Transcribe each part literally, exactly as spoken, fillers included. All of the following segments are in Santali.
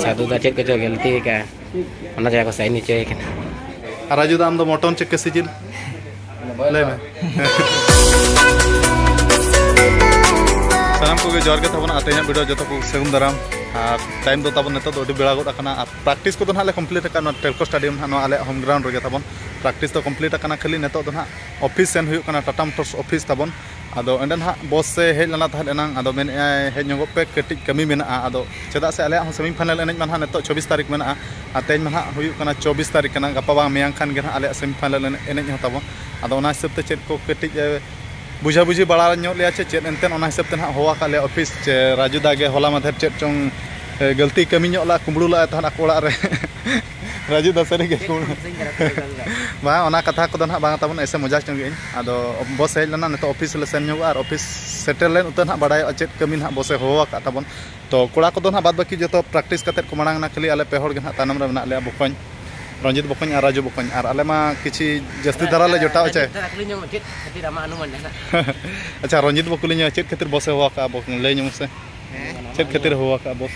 ᱥᱟᱹᱫᱷᱩ ᱫᱟ ᱪᱮᱫ ᱠᱚᱪᱚ ᱜᱟᱹᱞᱛᱤ ᱟᱠᱟᱫᱼᱟ, ᱚᱱᱟ ᱡᱟᱭᱜᱟ ᱠᱚ ᱥᱟᱭᱤᱱ ᱦᱚᱪᱚᱭᱮ ᱠᱟᱱᱟ᱾ ᱟᱨ ᱨᱟᱡᱩ ᱫᱟ, ᱟᱢ ᱫᱚ ᱢᱚᱴᱚᱱ ᱪᱮ ᱠᱟᱹᱥᱤ ᱡᱤᱞ? ᱞᱟᱹᱭ ᱢᱮ᱾ ᱥᱟᱱᱟᱢ ᱠᱚᱜᱮ ᱡᱚᱦᱟᱨ ᱜᱮ ᱛᱟᱵᱚᱱ, ᱟᱨ ᱛᱮᱦᱮᱧᱟᱜ ᱵᱷᱤᱰᱤᱭᱳ ᱡᱚᱛᱚ ᱠᱚ ᱥᱟᱹᱜᱩᱱ ᱫᱟᱨᱟᱢ᱾ ᱟᱨ ᱴᱟᱭᱤᱢ ᱫᱚ ᱛᱟᱵᱚᱱ ᱱᱤᱛᱚᱜ ᱫᱚ ᱟᱹᱰᱤ ᱵᱮᱲᱟ ᱜᱚᱫ ᱟᱠᱟᱱᱟ, ᱟᱨ ᱯᱨᱮᱠᱴᱤᱥ ᱠᱚᱫᱚ ᱱᱟᱦᱟᱜ ᱞᱮ ᱠᱚᱢᱯᱞᱤᱴ ᱟᱠᱟᱫ ᱱᱚᱣᱟ ᱴᱮᱞᱠᱳ ᱥᱴᱮᱰᱤᱭᱟᱢ ᱱᱟᱦᱟᱜ ᱱᱚᱣᱟ ᱟᱞᱮᱭᱟᱜ ᱦᱳᱢ ᱜᱨᱟᱣᱩᱱᱰ ᱨᱮᱜᱮ ᱛᱟᱵᱚᱱ᱾ ᱯᱨᱮᱠᱴᱤᱥ ᱫᱚ ᱠᱚᱢᱯᱞᱤᱴ ᱟᱠᱟᱱᱟ, ᱠᱷᱟᱹᱞᱤ ᱱᱤᱛᱚᱜ ᱫᱚ ᱱᱟᱦᱟᱜ ᱚᱯᱷᱤᱥ ᱥᱮᱱ ᱦᱩᱭᱩᱜ ᱠᱟᱱᱟ, ᱴᱟᱴᱟ ᱢᱳᱴᱚᱨᱥ ᱚᱯᱷᱤᱥ ᱛᱟᱵᱚᱱ᱾ ᱟᱫᱚ ᱚᱸᱰᱮ ᱱᱟᱦᱟᱜ ᱵᱚᱥ ᱮ ᱦᱮᱡ ᱞᱮᱱᱟ ᱛᱟᱦᱮᱸᱫ ᱮᱱᱟᱝ, ᱟᱫᱚ ᱢᱮᱱᱮᱫᱼᱟᱭ, "ᱦᱮᱡ ᱧᱚᱜᱚᱜ ᱯᱮ, ᱠᱟᱹᱴᱤᱡ ᱠᱟᱹᱢᱤ ᱢᱮᱱᱟᱜᱼᱟ", ᱟᱫᱚ ᱪᱮᱫᱟᱜ ᱥᱮ ᱟᱞᱮᱭᱟᱜ ᱦᱚᱸ ᱥᱮᱢᱤ ᱯᱷᱟᱭᱱᱟᱞ ᱮᱱᱮᱡ ᱢᱟ ᱱᱟᱦᱟᱜ ᱱᱤᱛᱚᱜ ᱪᱚᱵᱵᱤᱥ ᱛᱟᱹᱨᱤᱠᱷ ᱢᱮᱱᱟᱜᱼᱟ, ᱟᱨ ᱛᱮᱦᱮᱧ ᱢᱟ ᱱᱟᱦᱟᱜ ᱦᱩᱭᱩᱜ ᱠᱟᱱᱟ ᱪᱚᱵᱵᱤᱥ ᱛᱟᱹᱨᱤᱠᱷ ᱠᱟᱱᱟ, ᱜᱟᱯᱟ ᱵᱟᱝ ᱢᱮᱭᱟᱝ ᱠᱷᱟᱱ ᱜᱮ ᱱᱟᱦᱟᱜ ᱟᱞᱮᱭᱟᱜ ᱥᱮᱢᱤ ᱯᱷᱟᱭᱱᱟᱞ ᱮᱱᱮᱡ, ᱮᱱᱮᱡ ᱦᱚᱸ ᱛᱟᱵᱚᱱ᱾ ᱟᱫᱚ ᱚᱱᱟ ᱦᱤᱥᱟᱹᱵ ᱛᱮ ᱪᱮᱫ ᱠᱚ ᱠᱟᱹᱴᱤᱡ ᱮ, ᱵᱩᱡᱷᱟᱹ ᱵᱩᱡᱷᱤ ᱵᱟᱲᱟ ᱧᱚᱜ ᱞᱮᱭᱟ ᱪᱮ ᱪᱮᱫ ᱮᱱᱛᱮᱫ, ᱚᱱᱟ ᱦᱤᱥᱟᱹᱵ ᱛᱮ ᱱᱟᱦᱟᱜ ᱦᱚᱦᱚ ᱟᱠᱟᱫ ᱞᱮᱭᱟ ᱚᱯᱷᱤᱥ, ᱪᱮ ᱨᱟᱡᱩ ᱫᱟ ᱜᱮ ᱦᱚᱞᱟ ᱢᱟᱫᱷᱮᱨ ᱪᱮᱫ ᱪᱚᱝ, ᱮ, ᱜᱟᱹᱞᱛᱤ ᱠᱟᱹᱢᱤ ᱧᱚᱜ ᱞᱮᱫᱼᱟ, ᱠᱩᱢᱵᱽᱲᱩ ᱞᱮᱫᱼᱟᱭ ᱛᱟᱦᱮᱸᱫ ᱟᱠᱚ ᱚᱲᱟᱜ ᱨᱮ᱾ ᱨᱟᱡᱩ ᱫᱟ ᱥᱟᱹᱨᱤ ᱜᱮ ᱪᱮᱫ ᱠᱩᱢᱵᱽᱲᱩ᱾ ᱠᱚᱢ ᱥᱮᱧ ᱠᱟᱱᱟ ᱛᱚᱵᱮ ᱫᱚ? ᱵᱟᱝ, ᱚᱱᱟ ᱠᱟᱛᱷᱟ ᱠᱚᱫᱚ ᱱᱟᱦᱟᱜ ᱵᱟᱝ ᱛᱟᱵᱚᱱ, ᱮᱭᱥᱮ ᱢᱚᱡᱟᱠ ᱧᱚᱜ ᱜᱮ ᱤᱧ᱾ ᱟᱫᱚ ᱵᱚᱥ ᱦᱮᱡ ᱞᱮᱱᱟ, ᱱᱤᱛᱚᱜ ᱚᱯᱷᱤᱥ ᱞᱮ ᱥᱮᱱ ᱧᱚᱜᱚᱜᱼᱟ, ᱟᱨ ᱚᱯᱷᱤᱥ ᱥᱮᱴᱮᱨ ᱞᱮᱱ ᱩᱛᱟᱹᱨ ᱱᱟᱦᱟᱜ ᱵᱟᱲᱟᱭᱚᱜᱼᱟ ᱪᱮᱫ ᱠᱟᱹᱢᱤ ᱱᱟᱦᱟᱜ ᱵᱚᱥᱮ ᱦᱚᱦᱚ ᱟᱠᱟᱫ ᱛᱟᱵᱚᱱ᱾ ᱛᱚ ᱠᱚᱲᱟ ᱠᱚᱫᱚ ᱱᱟᱦᱟᱜ ᱵᱟᱫ ᱵᱟᱹᱠᱤ ᱡᱚᱛᱚ ᱯᱨᱮᱠᱴᱤᱥ ᱠᱟᱛᱮᱫ ᱠᱚ ᱢᱟᱲᱟᱝ ᱮᱱᱟ, ᱠᱷᱟᱹᱞᱤ ᱟᱞᱮ ᱯᱮ ᱦᱚᱲ ᱜᱮ ᱱᱟᱦᱟᱜ ᱛᱟᱭᱱᱚᱢ ᱨᱮ ᱢᱮᱱᱟᱜ ᱞᱮᱭᱟ, ᱵᱚᱠᱚᱧ, ᱨᱚᱧᱡᱤᱛ ᱵᱚᱠᱚᱧ ᱟᱨ ᱨᱟᱡᱩ ᱵᱚᱠᱚᱧ, ᱟᱨ ᱟᱞᱮ ᱢᱟ ᱠᱤᱪᱷᱤ ᱡᱟᱹᱥᱛᱤ ᱫᱷᱟᱨᱟ ᱞᱮ ᱡᱚᱴᱟᱣ ᱪᱮ᱾ ᱨᱚᱧᱡᱤᱛ ᱫᱟ ᱠᱩᱞᱤ ᱧᱚᱜ ᱢᱮ, ᱪᱮᱫ ᱠᱷᱟᱹᱛᱤᱨ ᱟᱢᱟᱜ ᱚᱱᱩᱢᱟᱱ ᱢᱮᱱᱟᱜᱼᱟ? ᱟᱪᱪᱷᱟ, ᱨᱚᱧᱡᱤᱛ ᱵᱚ ᱠᱩᱞᱤ ᱧᱚᱜ, ᱪᱮᱫ ᱠᱷᱟᱹᱛᱤᱨ ᱵᱚᱥᱮ ᱦᱚᱦᱚ ᱟᱠᱟᱫᱼᱟ, ᱵᱚ ᱞᱟᱹᱭ ᱧᱚᱜ ᱢᱮᱥᱮ᱾ ᱦᱮᱸ? ᱪᱮᱫ ᱠᱷᱟᱹᱛᱤᱨ ᱦᱚᱦᱚ ᱟᱠᱟᱫᱼᱟ ᱵᱚᱥ?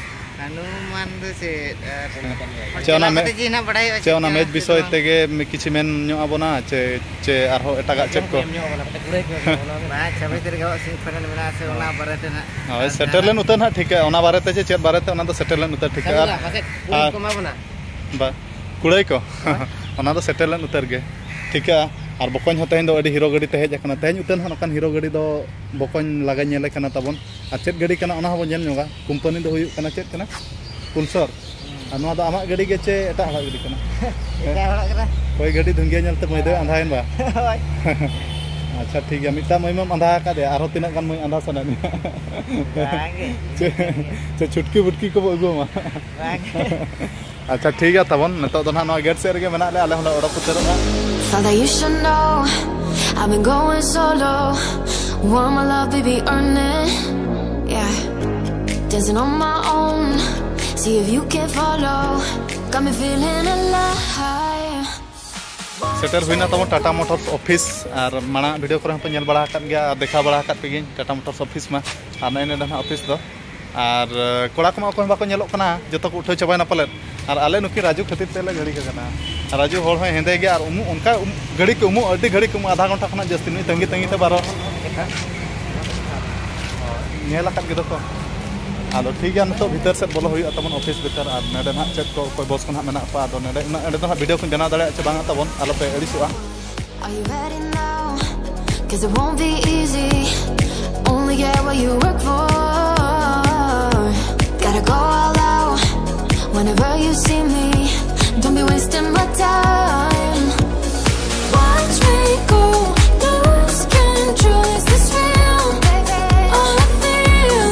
ᱚᱱᱩᱢᱟᱱ ᱫᱚ ᱪᱮᱫ? ᱟᱨ ᱪᱮ ᱚᱱᱟ ᱪᱟᱞᱟᱣ ᱢᱮ-, ᱠᱟᱛᱮ ᱡᱮ ᱱᱟᱜ ᱵᱟᱲᱟᱭᱚᱜᱼᱟ ᱪᱮ ᱪᱮᱫ ᱚᱱᱟ ᱠᱟᱱᱟ, ᱢᱮᱪ ᱪᱮᱫ ᱵᱤᱥᱚᱭ ᱵᱟᱝ᱾ ᱛᱮᱜᱮ ᱢᱤ-, ᱠᱤᱪᱷᱤ ᱢᱮᱱ ᱧᱚᱜ ᱟᱵᱚᱱᱟ, ᱪᱮ, ᱪᱮ ᱟᱨᱦᱚᱸ ᱮᱴᱟᱜᱟᱜ ᱪᱮᱫ ᱠᱚ? ᱮᱢ ᱧᱚᱜ ᱟᱵᱚᱱᱟ, ᱠᱟᱹᱴᱤᱡ ᱠᱩᱲᱟᱹᱭ ᱠᱚ ᱮᱢ ᱧᱚᱜ ᱟᱵᱚᱱᱟ᱾ ᱵᱟᱝ, ᱪᱷᱟᱵᱵᱤᱥ ᱛᱟᱹᱨᱤᱠᱷ ᱟᱵᱚᱣᱟᱜ ᱥᱮᱢᱤ ᱯᱷᱟᱭᱱᱟᱞ ᱢᱮᱱᱟᱜᱼᱟ ᱥᱮ, ᱚᱱᱟ ᱵᱟᱨᱮ ᱛᱮ ᱱᱟᱜ᱾ ᱦᱳᱭ, ᱟᱨ ᱥᱮᱴᱮᱨ ᱡᱟᱦᱟᱸ ᱞᱮᱱ ᱩᱛᱟᱹᱨ ᱱᱟᱜ ᱴᱷᱤᱠᱟ, ᱚᱱᱟ ᱵᱟᱨᱮ ᱛᱮ ᱪᱮ ᱪᱮᱫ ᱵᱟᱨᱮ ᱛᱮ, ᱚᱱᱟ ᱫᱚ ᱥᱮᱴᱮᱨ ᱞᱮᱱ ᱩᱛᱟᱹᱨ ᱴᱷᱤᱠᱟ᱾ ᱥᱟᱹᱨᱤ ᱟᱨ, ᱜᱮ, ᱯᱟᱥᱮᱡ ᱠᱩᱲᱟᱹᱭ ᱟᱨ ᱠᱚ ᱮᱢᱟ ᱵᱚᱱᱟ᱾ ᱵᱟ, ᱠᱩᱲᱟᱹᱭ ᱠᱚ? ᱦᱳᱭ᱾ ᱚᱱᱟ ᱫᱚ ᱥᱮᱴᱮᱨ ᱞᱮᱱ ᱩᱛᱟᱹᱨ ᱜᱮ ᱴᱷᱤᱠᱟ᱾ ᱟᱨ ᱵᱚᱠᱚᱧ ᱦᱚᱸ ᱛᱮᱦᱮᱧ ᱫᱚ ᱟᱹᱰᱤ ᱦᱤᱨᱳ ᱜᱟᱹᱰᱤ ᱛᱮ ᱦᱮᱡ ᱟᱠᱟᱱᱟ᱾ ᱛᱮᱦᱮᱧ ᱩᱛᱟᱹᱨ ᱱᱟᱜ ᱱᱚᱝᱠᱟᱱ ᱦᱤᱨᱳ ᱜᱟᱹᱰᱤ ᱫᱚ ᱵᱚᱠᱚᱧ ᱞᱟᱜᱟ ᱧᱮᱞᱮ ᱠᱟᱱᱟ ᱛᱟᱵᱚᱱ᱾ ᱟᱨ ᱪᱮᱫ ᱜᱟᱹᱰᱤ ᱠᱟᱱᱟ, ᱚᱱᱟ ᱦᱚᱸᱵᱚᱱ ᱧᱮᱞ ᱧᱚᱜᱟ᱾ ᱠᱳᱢᱯᱟᱱᱤ ᱫᱚ ᱦᱩᱭᱩᱜ ᱠᱟᱱᱟ ᱪᱮᱫ ᱠᱟᱱᱟ? ᱯᱩᱞᱥᱚᱨ᱾ ᱟᱨ ᱱᱚᱣᱟ ᱫᱚ ᱟᱢᱟᱜ ᱜᱟᱹᱰᱤ ᱜᱮ ᱪᱮ ᱮᱴᱟᱜ ᱦᱚᱲᱟᱜ ᱜᱟᱹᱰᱤ ᱠᱟᱱᱟ? ᱮᱴᱟᱜ ᱦᱚᱲᱟᱜ ᱠᱟᱱᱟ᱾ ᱦᱳᱭ, ᱜᱟᱹᱰᱤ ᱫᱷᱩᱱᱜᱤᱭᱟᱹ ᱧᱮᱞᱛᱮ ᱢᱟᱹᱭ ᱫᱚᱭ ᱟᱸᱫᱷᱟᱭᱮᱱ ᱵᱟ? ᱦᱳᱭ᱾ ᱟᱪᱪᱷᱟ, ᱴᱷᱤᱠ ᱜᱮᱭᱟ, ᱢᱤᱫᱴᱟᱝ ᱢᱟᱹᱭ ᱢᱟᱢ ᱟᱸᱫᱷᱟ ᱟᱠᱟᱫᱮᱭᱟ, ᱟᱨᱦᱚᱸ ᱛᱤᱱᱟᱹᱜ ᱜᱟᱱ ᱢᱟᱹᱭ ᱟᱸᱫᱷᱟ ᱥᱟᱱᱟᱭᱮᱫ ᱢᱮᱭᱟ? ᱵᱟᱝᱜᱮ᱾ ᱪᱮ, ᱪᱮ ᱪᱷᱩᱴᱠᱤ ᱵᱩᱴᱠᱤ ᱠᱚᱵᱚ ᱟᱹᱜᱩᱣᱟᱢᱟ? ᱵᱟᱝᱜᱮ᱾ ᱟᱪᱪᱷᱟ, ᱴᱷᱤᱠ ᱜᱮᱭᱟ ᱛᱟᱵᱚᱱ, ᱱᱤᱛᱚᱜ ᱫᱚ ᱱᱟᱦᱟᱜ ᱱᱚᱣᱟ ᱜᱮᱴ ᱥᱮᱫ ᱨᱮᱜᱮ ᱢᱮᱱᱟᱜ ᱞᱮᱭᱟ, ᱟᱞᱮ ᱦᱚᱸᱞᱮ ᱚᱰᱚᱠ ᱩᱛᱟᱹᱨᱚᱜᱼᱟ᱾ Thought that you should know I've been going solo. Want my love, baby, earn it. Yeah. Dancing on my own. See if you can follow. Got me feeling alive. ᱥᱮᱴᱮᱨ ᱦᱩᱭᱱᱟ ᱛᱟᱵᱚᱱ ᱴᱟᱴᱟ ᱢᱳᱴᱚᱨᱥ ᱚᱯᱷᱤᱥ, ᱟᱨ ᱢᱟᱲᱟᱝ ᱵᱷᱤᱰᱤᱭᱳ ᱠᱚᱨᱮ ᱦᱚᱸᱯᱮ ᱧᱮᱞ ᱵᱟᱲᱟ ᱟᱠᱟᱫ ᱜᱮᱭᱟ, ᱟᱨ ᱫᱮᱠᱷᱟᱣ ᱵᱟᱲᱟ ᱟᱠᱟᱫ ᱯᱮᱜᱮᱭᱟᱹᱧ ᱴᱟᱴᱟ ᱢᱳᱴᱚᱨᱥ ᱚᱯᱷᱤᱥ ᱢᱟ᱾ ᱟᱨ ᱱᱚᱜᱼᱚᱭ ᱱᱚᱰᱮ ᱱᱟᱦᱟᱜ ᱚᱯᱷᱤᱥ ᱫᱚ᱾ ᱟᱨ ᱠᱚᱲᱟ ᱠᱚᱢᱟ ᱚᱠᱚᱭ ᱦᱚᱸ ᱵᱟᱠᱚ ᱧᱮᱞᱚᱜ ᱠᱟᱱᱟ, ᱡᱚᱛᱚ ᱠᱚ ᱩᱴᱷᱟᱹᱣ ᱪᱟᱵᱟᱭᱮᱱᱟ ᱯᱟᱞᱮᱫ᱾ ᱟᱨ ᱟᱞᱮ ᱱᱩᱠᱤᱱ ᱨᱟᱡᱩ ᱠᱷᱟᱹᱛᱤᱨ ᱛᱮᱞᱮ ᱜᱷᱟᱹᱲᱤᱠ ᱟᱠᱟᱱᱟ᱾ ᱨᱟᱡᱩ ᱦᱚᱲ ᱦᱚᱸᱭ ᱦᱮᱸᱫᱮ ᱜᱮᱭᱟ ᱟᱨ ᱩᱢᱩᱜ ᱚᱱᱠᱟ ᱩᱢ- ᱜᱷᱟᱹᱲᱤᱠ ᱩᱢᱩᱜ, ᱟᱹᱰᱤ ᱜᱷᱟᱹᱲᱤᱠ ᱩᱢᱩᱜ, ᱟᱫᱷᱟ ᱜᱷᱚᱱᱴᱟ ᱠᱷᱚᱱᱟᱜ ᱡᱟᱹᱥᱛᱤ ᱱᱩᱭ ᱛᱟᱺᱜᱤ ᱛᱟᱺᱜᱤ ᱛᱮ ᱵᱟᱨᱚ ᱧᱮᱞ ᱟᱠᱟᱫ ᱜᱮᱫᱚ ᱠᱚ᱾ ᱟᱫᱚ ᱴᱷᱤᱠ ᱜᱮᱭᱟ, ᱱᱤᱛᱚᱜ ᱵᱷᱤᱛᱟᱹᱨ ᱥᱮᱫ ᱵᱚᱞᱚ ᱦᱩᱭᱩᱜᱼᱟ ᱛᱟᱵᱚᱱ, ᱚᱯᱷᱤᱥ ᱵᱷᱤᱛᱟᱹᱨ᱾ ᱟᱨ ᱱᱚᱰᱮ ᱱᱟᱦᱟᱜ ᱪᱮᱫ ᱠᱚ ᱚᱠᱚᱭ ᱵᱚᱥ ᱠᱚ ᱱᱟᱦᱟᱜ ᱢᱮᱱᱟᱜ ᱠᱚᱣᱟ, ᱟᱫᱚ ᱱᱚᱰᱮ ᱩᱱᱟᱹᱜ ᱚᱸᱰᱮ ᱫᱚ ᱱᱟᱦᱟᱜ ᱵᱷᱤᱰᱤᱭᱳ ᱠᱚᱧ ᱵᱮᱱᱟᱣ ᱫᱟᱲᱮᱭᱟᱜᱼᱟ ᱪᱮ ᱵᱟᱝᱟ ᱛᱟᱵᱚᱱ, ᱟᱞᱚᱯᱮ ᱟᱹᱲᱤᱥᱚᱜᱼᱟ᱾ Are you ready now? Cause it won't be easy. Only get what you work for. Gotta go all out whenever you see me. Don't be wasting my time. Watch me go. Lose control. Is this real? All I feel.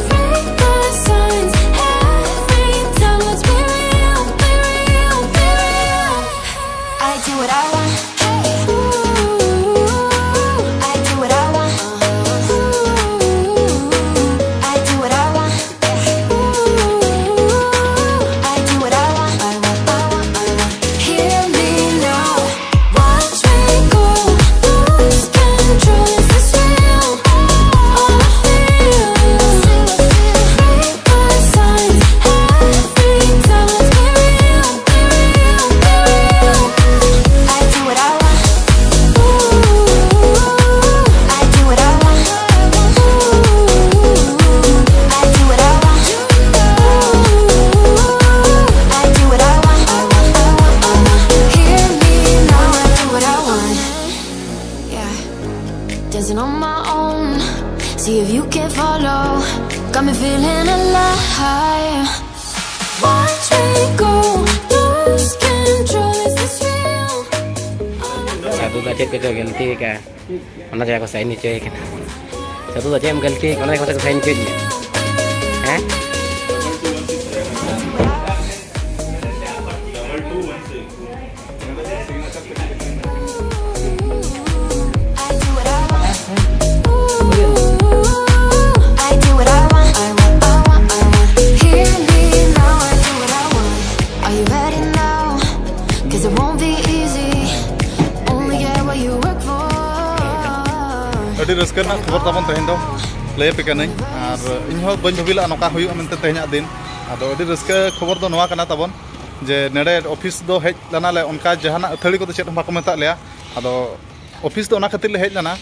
Break the signs. Every time. Let's be real. Be real. Be real. I do what I want. Ooh, I do what I want. Ooh, I do what I want. Ooh, I do what I want. I want, I want, I want. Hear me now. Watch me go. Lose control. Is this real? All I feel. Break the signs. Every time. Let's be real. I do what I want. Ooh, I do what I want. Ooh, I do what I want. Ooh, I do what I want. I want, I want, I want. Hear me now. I do what I want. Yeah. Dancing on my own. See if you can follow. Got me feeling alive. Watch me go. Lose control. Is this real? Sadhu ᱫᱚ ᱪᱮᱫ ᱠᱚᱪᱚ ᱜᱟᱹᱞᱛᱤ ᱟᱠᱟᱫᱼᱟ, ᱚᱱᱟ ᱡᱟᱭᱜᱟ ᱠᱚ ᱥᱟᱭᱤᱱ ᱦᱚᱪᱚᱭᱮ ᱠᱟᱱᱟ᱾ ᱥᱟᱹᱫᱷᱩ ᱫᱚ ᱪᱮᱫ ᱮᱢ ᱜᱟᱹᱞᱛᱤ ᱟᱠᱟᱫᱼᱟ, ᱚᱱᱟ ᱡᱟᱭᱜᱟ ᱠᱚ ᱥᱟᱭᱤᱱ ᱦᱚᱪᱚᱭᱮᱫ ᱢᱮᱭᱟ? ᱦᱮᱸ? I do what I want. Ooh, I do what I want. I want, I want, I want. Hear me now. I do what I want. Are you ready now? Cause it won't be easy. Only get what you work for. ᱟᱹᱰᱤ ᱨᱟᱹᱥᱠᱟᱹ ᱨᱮᱱᱟᱜ ᱠᱷᱚᱵᱚᱨ ᱛᱟᱵᱚᱱ ᱛᱮᱦᱮᱧ ᱫᱚ ᱞᱟᱹᱭ ᱟᱯᱮ ᱠᱟᱹᱱᱟᱹᱧ᱾ ᱟᱨ ᱤᱧ ᱦᱚᱸ ᱵᱟᱹᱧ ᱵᱷᱟᱹᱵᱤ ᱞᱮᱫᱼᱟ ᱱᱚᱝᱠᱟ ᱦᱩᱭᱩᱜᱼᱟ ᱢᱮᱱᱛᱮ ᱛᱮᱦᱮᱧᱟᱜ ᱫᱤᱱ᱾ ᱟᱫᱚ ᱟᱹᱰᱤ ᱨᱟᱹᱥᱠᱟᱹ ᱠᱷᱚᱵᱚᱨ ᱫᱚ ᱱᱚᱣᱟ ᱠᱟᱱᱟ ᱛᱟᱵᱚᱱ, ᱡᱮ ᱱᱚᱰᱮ ᱚᱯᱷᱤᱥ ᱫᱚ ᱦᱮᱡ ᱞᱮᱱᱟᱞᱮ, ᱚᱱᱠᱟ ᱡᱟᱦᱟᱱᱟᱜ ᱟᱹᱛᱷᱟᱹᱲᱤ ᱠᱚᱫᱚ ᱪᱮᱫ ᱦᱚᱸ ᱵᱟᱠᱚ ᱢᱮᱛᱟᱜ ᱞᱮᱭᱟ᱾ ᱟᱫᱚ ᱚᱯᱷᱤᱥ ᱫᱚ ᱚᱱᱟ ᱠᱷᱟᱹᱛᱤᱨ ᱞᱮ ᱦᱮᱡ ᱞᱮᱱᱟ,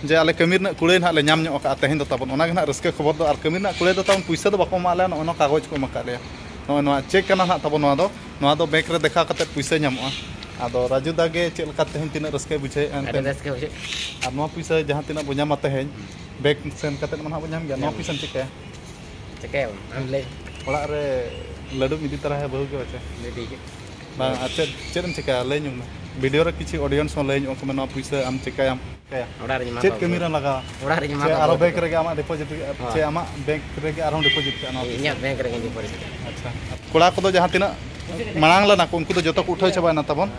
ᱡᱮ ᱟᱞᱮ ᱠᱟᱹᱢᱤ ᱨᱮᱱᱟᱜ ᱠᱩᱲᱟᱹᱭ ᱱᱟᱦᱟᱜ ᱞᱮ ᱧᱟᱢ ᱧᱚᱜ ᱟᱠᱟᱫᱼᱟ᱾ ᱛᱮᱦᱮᱧ ᱫᱚ ᱛᱟᱵᱚᱱ ᱚᱱᱟ ᱜᱮ ᱱᱟᱦᱟᱜ ᱨᱟᱹᱥᱠᱟᱹ ᱠᱷᱚᱵᱚᱨ ᱫᱚ᱾ ᱟᱨ ᱠᱟᱹᱢᱤ ᱨᱮᱱᱟᱜ ᱠᱩᱲᱟᱹᱭ ᱫᱚ ᱛᱟᱵᱚᱱ ᱯᱩᱭᱥᱟᱹ ᱫᱚ ᱵᱟᱠᱚ ᱮᱢᱟᱜ ᱞᱮᱭᱟ, ᱱᱚᱜᱼᱚᱭ ᱱᱚᱣᱟ ᱠᱟᱜᱚᱡᱽ ᱠᱚ ᱮᱢ ᱟᱠᱟᱫ ᱞᱮᱭᱟ᱾ ᱱᱚᱜᱼᱚᱭ ᱱᱚᱣᱟ ᱪᱮᱠ ᱠᱟᱱᱟ ᱱᱟᱦᱟᱜ ᱛᱟᱵᱚᱱ ᱱᱚᱣᱟ ᱫᱚ᱾ ᱱᱚᱣᱟ ᱫᱚ ᱵᱮᱝᱠ ᱨᱮ ᱫᱮᱠᱷᱟᱣ ᱠᱟᱛᱮ ᱯᱩᱭᱥᱟᱹ ᱧᱟᱢᱚᱜᱼᱟ᱾ ᱟᱫᱚ ᱨᱟᱡᱩ ᱫᱟ ᱜᱮ ᱪᱮᱫ ᱞᱮᱠᱟ ᱛᱮᱦᱮᱧ ᱛᱤᱱᱟᱹᱜ ᱨᱟᱹᱥᱠᱟᱹᱭ ᱵᱩᱡᱷᱟᱹᱣᱮᱫᱼᱟ ᱟᱹᱰᱤ ᱮᱱᱛᱮ? ᱨᱟᱹᱥᱠᱟᱹ ᱵᱩᱡᱷᱟᱹᱜ᱾ ᱟᱨ ᱱᱚᱣᱟ ᱯᱩᱭᱥᱟᱹ ᱡᱟᱦᱟᱸ ᱛᱤᱱᱟᱹᱜ ᱵᱚ ᱧᱟᱢᱟ ᱛᱮᱦᱮᱧ, ᱵᱮᱝᱠ ᱥᱮᱱ ᱠᱟᱛᱮ ᱢᱟ ᱱᱟᱦᱟᱜ ᱵᱚ ᱧᱟᱢ ᱜᱮᱭᱟ᱾ ᱱᱚᱣᱟ ᱯᱩᱭᱥᱟᱹᱢ ᱪᱤᱠᱟᱹᱭᱟ? ᱪᱤᱠᱟᱹᱭᱟᱵᱚᱱ? ᱟᱢ ᱞᱟᱹᱭ᱾ ᱚᱲᱟᱜ ᱨᱮ ᱞᱟᱹᱰᱩᱢ ᱤᱫᱤ ᱛᱚᱨᱟᱭᱟ ᱵᱟᱹᱦᱩ ᱜᱮ ᱯᱟᱪᱮ? ᱞᱟᱹᱰᱩ ᱜᱮ᱾ ᱵᱟᱝ, ᱟᱨ ᱪᱮᱫ, ᱪᱮᱫ ᱮᱢ ᱪᱤᱠᱟᱹᱭᱟ ᱞᱟᱹᱭ ᱧᱚᱜ ᱢᱮ᱾ ᱵᱷᱤᱰᱤᱭᱳ ᱨᱮ ᱠᱤᱪᱷᱩ ᱚᱰᱤᱭᱮᱱᱥ ᱦᱚᱸ ᱞᱟᱹᱭ ᱧᱚᱜ ᱟᱠᱚ ᱢᱮ, ᱱᱚᱣᱟ ᱯᱩᱭᱥᱟᱹ ᱟᱢ ᱪᱤᱠᱟᱹᱭᱟᱢ? ᱪᱤᱠᱟᱹᱭᱟ? ᱚᱲᱟᱜ ᱨᱮᱧ ᱮᱢᱟ ᱪᱮᱫ ᱠᱚᱣᱟ᱾ ᱠᱟᱹᱢᱤ ᱨᱮᱢ ᱞᱟᱜᱟᱣᱟ? ᱚᱲᱟᱜ ᱨᱮᱧ ᱮᱢᱟ ᱪᱮ ᱠᱚᱣᱟ ᱟᱨᱦᱚᱸ ᱵᱟᱹᱦᱩ ᱵᱮᱝᱠ ᱛᱟᱠᱚ᱾ ᱨᱮᱜᱮ ᱟᱢᱟᱜ ᱰᱤᱯᱚᱡᱤᱴ ᱦᱩᱭᱩᱜᱼᱟ? ᱦᱳᱭ᱾ ᱪᱮ ᱟᱢᱟᱜ ᱵᱮᱝᱠ ᱨᱮᱜᱮ ᱟᱨᱦᱚᱸ ᱰᱤᱯᱚᱡᱤᱴ ᱦᱩᱭᱩᱜᱼᱟ ᱱᱚᱣᱟ ᱯᱩᱭᱥᱟᱹ? ᱤᱧᱟᱹᱜ ᱵᱮᱝᱠ ᱨᱮᱜᱮᱧ ᱰᱤᱯᱚᱡᱤᱴ ᱠᱟᱜᱼᱟ᱾ ᱟᱪᱪᱷᱟ᱾ ᱠᱚᱲᱟ ᱠᱚᱫᱚ ᱡᱟᱦᱟᱸ ᱛᱤᱱᱟᱹᱜ ᱢᱟᱲᱟᱝ ᱞᱮᱱᱟ ᱠᱚ, ᱩᱱᱠᱩ ᱫᱚ ᱡᱚᱛᱚ ᱠᱚ ᱩᱴᱷᱟᱹᱣ ᱪᱟᱵᱟᱭᱮᱱᱟ ᱛᱟᱵᱚᱱ᱾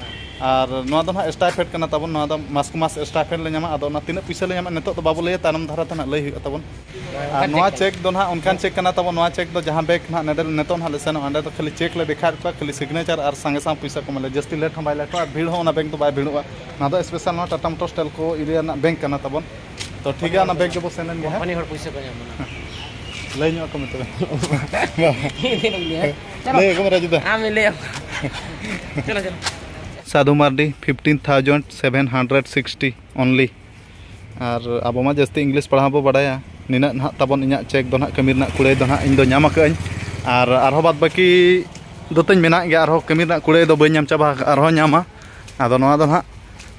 ᱟᱨ ᱱᱚᱣᱟ ᱫᱚ ᱱᱟᱦᱟᱜ ᱥᱴᱟᱭᱯᱷᱮᱰ ᱠᱟᱱᱟ ᱛᱟᱵᱚᱱ, ᱱᱚᱣᱟ ᱫᱚ ᱢᱟᱥᱠᱮ ᱢᱟᱥ ᱥᱴᱟᱭᱯᱷᱮᱰ ᱞᱮ ᱧᱟᱢᱟ᱾ ᱟᱫᱚ ᱚᱱᱟ ᱛᱤᱱᱟᱹᱜ ᱯᱩᱭᱥᱟᱹ ᱞᱮ ᱧᱟᱢᱟ ᱱᱤᱛᱚᱜ ᱫᱚ ᱵᱟᱵᱚ ᱞᱟᱹᱭᱟ, ᱛᱟᱭᱱᱚᱢ ᱫᱷᱟᱨᱟ ᱛᱮ ᱱᱟᱦᱟᱜ ᱞᱟᱹᱭ ᱦᱩᱭᱩᱜᱼᱟ ᱛᱟᱵᱚᱱ᱾ ᱟᱨ ᱱᱚᱣᱟ ᱪᱮᱠ ᱫᱚ ᱱᱟᱦᱟᱜ ᱚᱱᱠᱟᱱ ᱪᱮᱠ ᱠᱟᱱᱟ ᱛᱟᱵᱚᱱ, ᱱᱚᱣᱟ ᱪᱮᱠ ᱫᱚ ᱡᱟᱦᱟᱸ ᱵᱮᱝᱠ ᱱᱟᱦᱟᱜ ᱱᱚᱰᱮ ᱱᱤᱛᱚᱜ ᱱᱟᱦᱟᱜ ᱞᱮ ᱥᱮᱱᱚᱜᱼᱟ, ᱚᱸᱰᱮ ᱫᱚ ᱠᱷᱟᱹᱞᱤ ᱪᱮᱠ ᱞᱮ ᱫᱮᱠᱷᱟᱣᱮᱫ ᱠᱚᱣᱟ, ᱠᱷᱟᱹᱞᱤ ᱥᱤᱜᱽᱱᱮᱪᱟᱨ ᱟᱨ ᱥᱟᱸᱜᱮ ᱥᱟᱝ ᱯᱩᱭᱥᱟᱹ ᱠᱚ ᱮᱢᱟ ᱞᱮᱭᱟ, ᱡᱟᱹᱥᱛᱤ ᱞᱮᱴ ᱦᱚᱸ ᱵᱟᱭ ᱞᱮᱴᱚᱜᱼᱟ ᱟᱨ ᱵᱷᱤᱲ ᱦᱚᱸ ᱚᱱᱟ ᱵᱮᱝᱠ ᱫᱚ ᱵᱟᱭ ᱵᱷᱤᱲᱚᱜᱼᱟ᱾ ᱱᱚᱣᱟ ᱫᱚ ᱥᱯᱮᱥᱟᱞ ᱱᱚᱣᱟ ᱴᱟᱴᱟ ᱢᱳᱴᱚᱨᱥ ᱴᱮᱞᱠᱳ ᱮᱨᱤᱭᱟ ᱨᱮᱱᱟᱜ ᱵᱮᱝᱠ ᱠᱟᱱᱟ ᱛᱟᱵᱚᱱ᱾ ᱛᱚ ᱴᱷᱤᱠ ᱜᱮᱭᱟ, ᱚᱱᱟ ᱵᱮᱝᱠ ᱜᱮᱵᱚ ᱥᱮᱱ ᱞᱮᱱ ᱜᱮ ᱦᱟᱸᱜ᱾ ᱠᱳᱢᱯᱟᱱᱤ ᱦᱚᱲ ᱯᱩᱭᱥᱟᱹ ᱠᱚ ᱧᱟᱢᱟ ᱱᱟᱦᱟᱜ᱾ ᱞᱟᱹᱭ ᱧᱚᱜ ᱟᱠᱚ ᱢᱮ ᱛᱚᱵᱮ᱾ ᱤᱧ ᱫᱚᱧ ᱞᱟᱹᱭᱟ᱾ ᱞᱟᱹᱭ ᱟᱠᱚ ᱢᱮ ᱨᱟᱡᱩ ᱫᱟ᱾ ᱟᱢ ᱞᱟᱹᱭ ᱟᱢ᱾ ᱪᱚᱞᱚ, ᱪᱚᱞᱚ᱾ ᱥᱟᱫᱷᱩ Mardi, fifteen thousand seven hundred sixty only᱾ ᱟᱨ ᱟᱵᱚ ᱢᱟ ᱡᱟᱹᱥᱛᱤ ᱤᱝᱞᱤᱥ ᱯᱟᱲᱦᱟᱣ ᱵᱚ ᱵᱟᱰᱟᱭᱟ, ᱱᱤᱱᱟᱹᱜ ᱱᱟᱦᱟᱜ ᱛᱟᱵᱚᱱ ᱤᱧᱟᱹᱜ ᱪᱮᱠ ᱫᱚ ᱱᱟᱦᱟᱜ, ᱠᱟᱹᱢᱤ ᱨᱮᱱᱟᱜ ᱠᱩᱲᱟᱹᱭ ᱫᱚ ᱱᱟᱦᱟᱜ ᱤᱧ ᱫᱚ ᱧᱟᱢ ᱟᱠᱟᱫᱟᱹᱧ᱾ ᱟᱨ ᱟᱨᱦᱚᱸ ᱵᱟᱫ ᱵᱟᱹᱠᱤ ᱫᱚ ᱛᱟᱹᱧ ᱢᱮᱱᱟᱜ ᱜᱮᱭᱟ, ᱟᱨᱦᱚᱸ ᱠᱟᱹᱢᱤ ᱨᱮᱱᱟᱜ ᱠᱩᱲᱟᱹᱭ ᱫᱚ ᱵᱟᱹᱧ ᱧᱟᱢ ᱪᱟᱵᱟ ᱟᱠᱟᱫᱼᱟ, ᱟᱨᱦᱚᱸ ᱧᱟᱢᱟ᱾ ᱟᱫᱚ ᱱᱚᱣᱟ ᱫᱚ ᱱᱟᱦᱟᱜ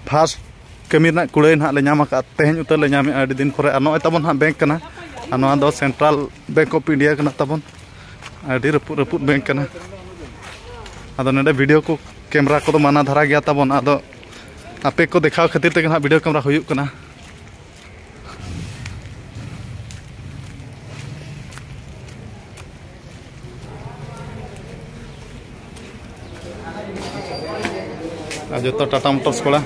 ᱯᱷᱟᱥᱴ ᱠᱟᱹᱢᱤ ᱨᱮᱱᱟᱜ ᱠᱩᱲᱟᱹᱭ ᱱᱟᱦᱟᱜ ᱞᱮ ᱧᱟᱢ ᱟᱠᱟᱫᱼᱟ, ᱛᱮᱦᱮᱧ ᱩᱛᱟᱹᱨ ᱞᱮ ᱧᱟᱢᱮᱫᱼᱟ ᱟᱹᱰᱤ ᱫᱤᱱ ᱯᱚᱨᱮ᱾ ᱟᱨ ᱱᱚᱜᱼᱚᱭ ᱛᱟᱵᱚᱱ ᱱᱟᱦᱟᱜ ᱵᱮᱝᱠ ᱠᱟᱱᱟ, ᱟᱨ ᱱᱚᱣᱟ ᱫᱚ ᱥᱮᱱᱴᱨᱟᱞ ᱵᱮᱝᱠ ᱚᱯᱷ ᱤᱱᱰᱤᱭᱟ ᱠᱟᱱᱟ ᱛᱟᱵᱚᱱ᱾ ᱟᱹᱰᱤ ᱨᱟᱹᱯᱩᱫ ᱨᱟᱹᱯᱩᱫ ᱵᱮᱝᱠ ᱠᱟᱱᱟ᱾ ᱟᱫᱚ ᱱᱚᱰᱮ ᱵᱷᱤᱰᱤᱭᱳ ᱠᱚ, ᱠᱮᱢᱨᱟ ᱠᱚᱫᱚ ᱢᱟᱱᱟ ᱫᱷᱟᱨᱟ ᱜᱮᱭᱟ ᱛᱟᱵᱚᱱ᱾ ᱟᱫᱚ ᱟᱯᱮ ᱠᱚ ᱫᱮᱠᱷᱟᱣ ᱠᱷᱟᱹᱛᱤᱨ ᱛᱮᱜᱮ ᱱᱟᱦᱟᱜ ᱵᱷᱤᱰᱤᱭᱳ ᱠᱮᱢᱨᱟ ᱦᱩᱭᱩᱜ ᱠᱟᱱᱟ᱾ ᱟᱨ ᱡᱚᱛᱚ ᱴᱟᱴᱟ ᱢᱳᱴᱚᱨᱥ ᱠᱚᱲᱟ᱾